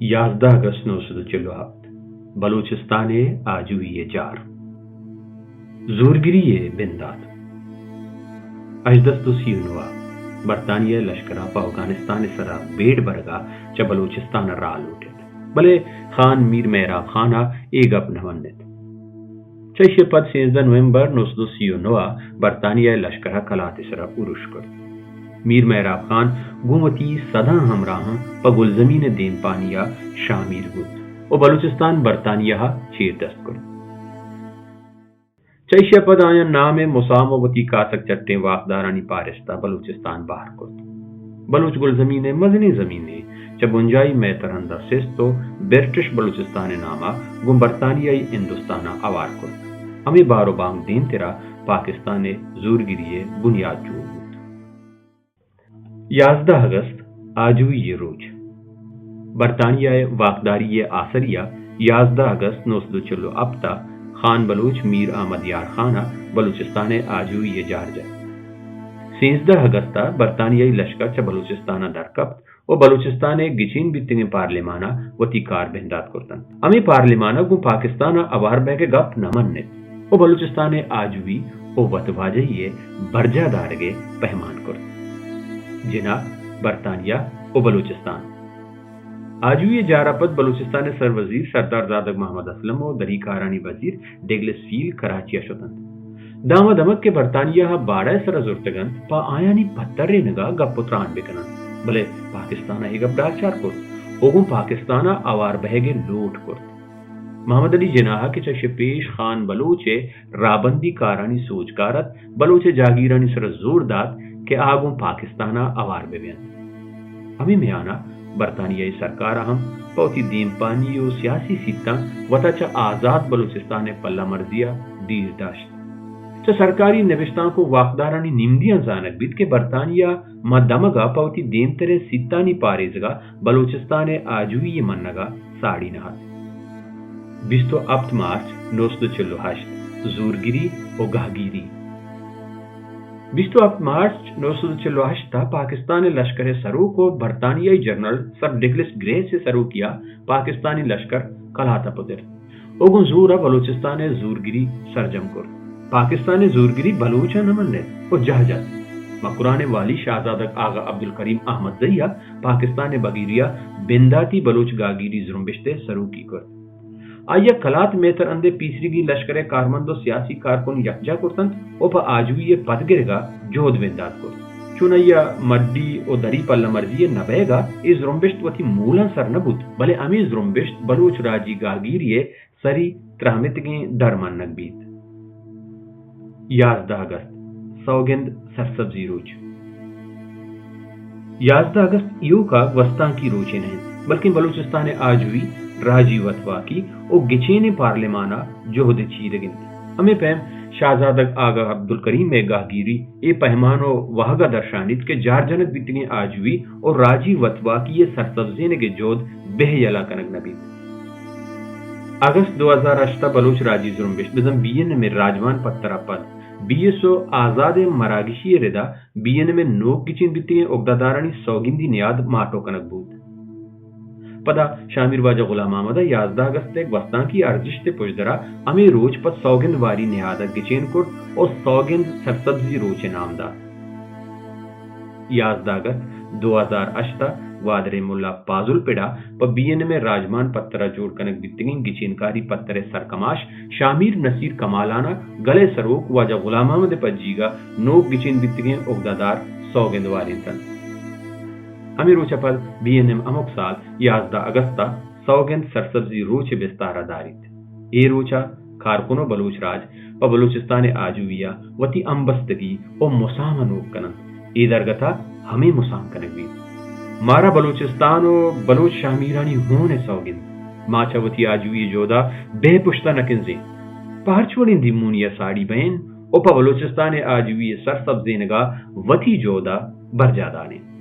یازدہ اگست نو سد و چل و ہپت، بلوچستان ءِ آجوئی ءِ جار۔ زورگری ءِ بندات۔ ہژدہ سد و سی و نو ءَ برطانیہ ءِ لشکر ءَ پہ اوگانستان ءِ سرا بیڑ برگ ءَ چہ بلوچستان ءَ راہ لوٹ ایت، بلے خان میر مہراب خان ءَ اے گپ نہ من ایت۔ چہ ایشی ءَ پد سیزدہ نومبر نو سد و سی و نو ءَ برطانیہ ءِ لشکر ءَ کلات ءِ سرا ارش کرت۔ میر مہراب خان گوں وتی سداں ہمراہاں پہ گلزمین ءِ دیمپانی ءَ شامیر بوت و بلوچستان برطانیہ ءَ چیر دست کرت۔ چہ ایشی ءَ پد آیاں نام ءِ مسام و وتی کاسگ چٹیں واکدارانی پارست ءَ بلوچستان بہر کرت۔ بلوچ گلزمین ءِ مزنیں زمینے چہ بنجاہی مہترہند ءَ سست و برٹش بلوچستان ءِ نام ءَ گوں برطانیائی ہندوستان ءَ ہوار کرت۔ ہمے بار و بانگ دیمترا پاکستان ءِ زورگری ءِ بنیاد جوڑ بوت۔ یازدہ اگست، آجوئی ءِ روچ۔ برطانیہ ءِ واکداری ءِ آسری ءَ یازدہ اگست نو سد و چل و ہپت ءَ خان بلوچ میر احمد یار خان ءَ بلوچستان ءِ آجوئی ءِ جار جت۔ سیزدہ اگست ءَ برطانیائی لشکر چہ بلوچستان ءَ در کپت و بلوچستان ءِ گچین بیتگیں پارلیمان ءَ وتی کار بندات کرت انت۔ ہمے پارلیمان ءَ گوں پاکستان ءَ ہوار بئیگ ءِ گپ نہ من ایت و بلوچستان ءِ آجوئی و وتواجہی ءِ برجاہ دارگ ءِ پہمان کرت۔ جناح، برطانیہ و بلوچستان۔ آجوئی ءِ جار ءَ پد بلوچستان ءِ سروزیر سردار زادگ محمد اسلم و دری کارانی وزیر ڈگلس فیل کراچی ءَ شت انت۔ داں ہما دمگ کہ برطانیہ ءَ باڑہ ءِ سرا زرتگ انت، پہ آیانی پترینگ ءَ گپ و تران بکن انت، بلے پاکستان ءَ اے گپ ڈالچار کرت و گوں پاکستان ءَ ہوار بئیگ ءِ لوٹ کرت۔ محمد علی جناح ءَ کہ چہ ایشی پیش خان بلوچ ءِ راہبندی کارانی سوجکار ات، بلوچ ءِ جاگیرانی سرا زور دات کہ آ گوں پاکستان ءَ ہوار بہ بنت۔ ہمے میان ءَ برطانیائی سرکار ءَ ہم پہ وتی دیمپانی و سیاسی سیتاں وتا چہ آزاد بلوچستان ءِ پلہ مرزی ءَ دیر داشت۔ چہ سرکاری نبشتانک و واکدارانی نمدیاں زانگ بیت کہ برطانیہ ماں دمگ ءَ پہ وتی دیمتریں سیتانی پاریزگ ءَ بلوچستان ءِ آجوئی ءِ منگ ءَ ساڑی نہ ات۔ بیست و ہپت مارچ نو سد و چل و ہشت، زورگری و گہگیری۔ بیست و ہپت مارچ نو سد و چل و ہشت ءَ پاکستان ءِ لشکر ءِ سروک و برطانیائی جنرل سر ڈگلس گریس ءِ سروکی ءَ پاکستانی لشکر کلات ءَ پترت و گوں زور ءَ بلوچستان ءِ زورگری سرجم کرت۔ پاکستان ءِ زورگری بلوچاں نہ من ایت و جہ جت۔ مکران ءِ والی شاہزادگ آغا عبدالکریم احمدزئی ءَ پاکستان ءِ بگیری ءَ بنداتی بلوچ گہگیری زرمبشت ءِ سروکی کرت۔ آئی ءَ کلات مہترہند ءِ پیسریگیں لشکر ءِ کارمند و سیاسی کارکن یکجاہ کرت انت و پہ آجوئی ءِ پدگرگ ءَ جہد بندات کرت۔ چون آئی ءَ مڈی و دری پلہ مرزی ءِ نہ بئیگ ءَ اے زرمبشت وتی مولاں سر نہ بوت، بلے ہمے زرمبشت بلوچ راجی گہگیری ءِ سری ترہمتگیں در منگ بیت۔ یازدہ اگست، سوگند سرسبزی روچ۔ یازدہ اگست ایوک ءَ گوستانکی روچے نہ انت، بلکیں بلوچستان ءِ آجوئی، راجی وتواکی و گچینیں پارلیمان ءِ جہد ءِ چیرگ انت۔ ہمے پیم شاہزادگ آغا عبدالکریم ءِ گہگیری اے پہمان و واہگ ءَ درشانیت کہ جار جنگ بیتگیں آجوئی و راجی وتواکی ءِ سرسبزینگ ءِ جہد بہ یلہ کنگ نہ بیت۔ اگست دو ہزار ہشت ءَ بلوچ راجی زرمبشت بزاں بی این ایم ءِ راجمان پتر ءَ پد بی ایس او آزاد ءِ مراگشی ءِ ردا بی این ایم ءِ نوک گچین بیتگیں اگدہ دارانی سوگندی نیاد ماٹو کنگ بوت۔ پدا شامیر واجہ غلام محمد ءَ یازدہ اگست ءِ گوستانکی ارزشت ءِ پژدر ءَ ہمے روچ پہ سوگند واری نیاد ءَ گچین کرت و سوگند سرسبزی روچ ءِ نام دات۔ یازدہ اگست دو ہزار ہشت ءَ گوادر ءِ ملا پازل پڑ ءَ پہ بی این ایم ءِ راجمان پتر ءَ جوڑ کنگ بیتگیں گچینکاری پتر ءِ سرکماش شامیر نصیر کمالان ءَ گل ءِ سروک واجہ غلام محمد ءِ پجیگ ءَ نوک گچین بیتگیں اگدہ دار سوگند وارینت انت۔ ہمے روچ ءَ پد بی این ایم ہمک سال یازدہ اگست ءَ سوگند سرسبزی روچ ءِ بستار ءَ داریت۔ اے روچ ءَ کارکن و بلوچ راج پہ بلوچستان ءِ آجوئی ءَ وتی ہمبستگی و مسام ءَ نوک کن انت۔ اے درگت ءَ ہمے مسام کنگ بیت۔ مارا بلوچستان و بلوچ شامیرانی ہون ءِ سوگند۔ ما چہ وتی آجوئی ءِ جہد ءَ بہ پشت ءَ نہ کنزیں۔ پہ ہرچ وڑیں دیمونی ءَ ساڑی بئین و پہ بلوچستان ءِ آجوئی ءِ سرسبزینگ ءَ وتی جہد ءَ برجاہ دارین۔